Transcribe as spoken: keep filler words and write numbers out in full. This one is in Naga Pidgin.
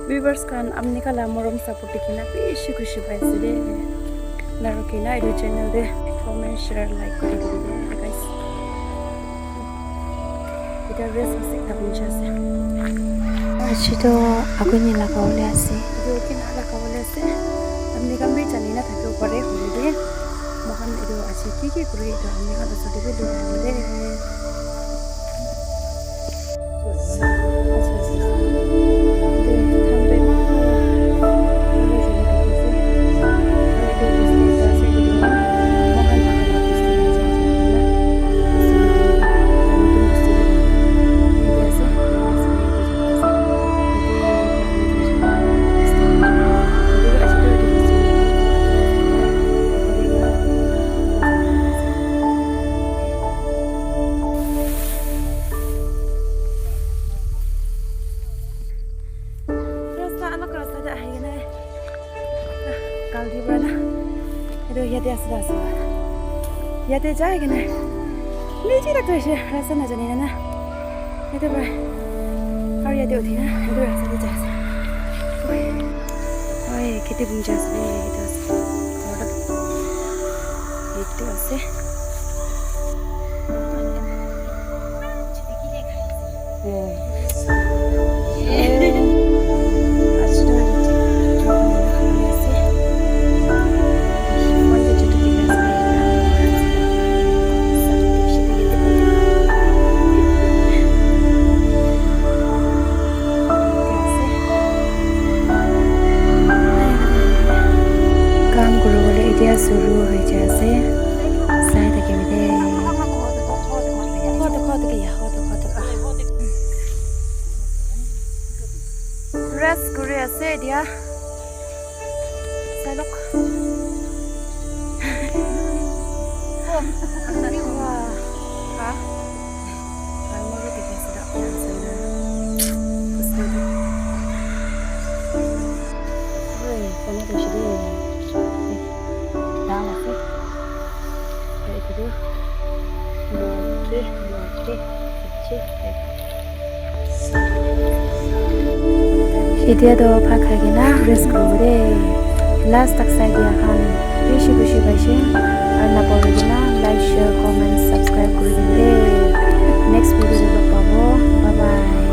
Viewers khan, apni khan la morom support dikhi na bishi khushi pai ase de. Naruki na etu channel de comment, share, like kuri dibi de, guys. Etu rest ase, ekta bunch ase. Aji to aguni laga bole ase. Etu kina laga bole ase. Apni khan bi jani na thakibo pare, hoile bi moikhan etu aji ki ki kuri, etu apni khan osor te bi loi ahibo de. Rasta alak rasta de ahi kena, ah, galdi para na. Etu yate ase, ase. Yate jai kena. Niche tak tu ase, rasta na jani na na. Yate para. Aru yate uthi na, etu rasta de jai ase. Oi, oi, kete bun jai ase, etu ase. Etu ase. Kam kuribole etia suru hoi jai ase. Sai thaki bi de. Rest kuri ase etia. Sai lok. Wah. Ha? Aro moi bi dikhi ase toh, aro ase na. Oi, kono to hoishe de. Dam ase. Aro etu tu, moke, moke, moke. Etia toh bhat khai kena rest kuribo de. Last tak sai dia khan bishi khushi paise. Aru napahori kena like, share, comment, subscribe kuri dibi de. Next video te log pabo. Bye bye.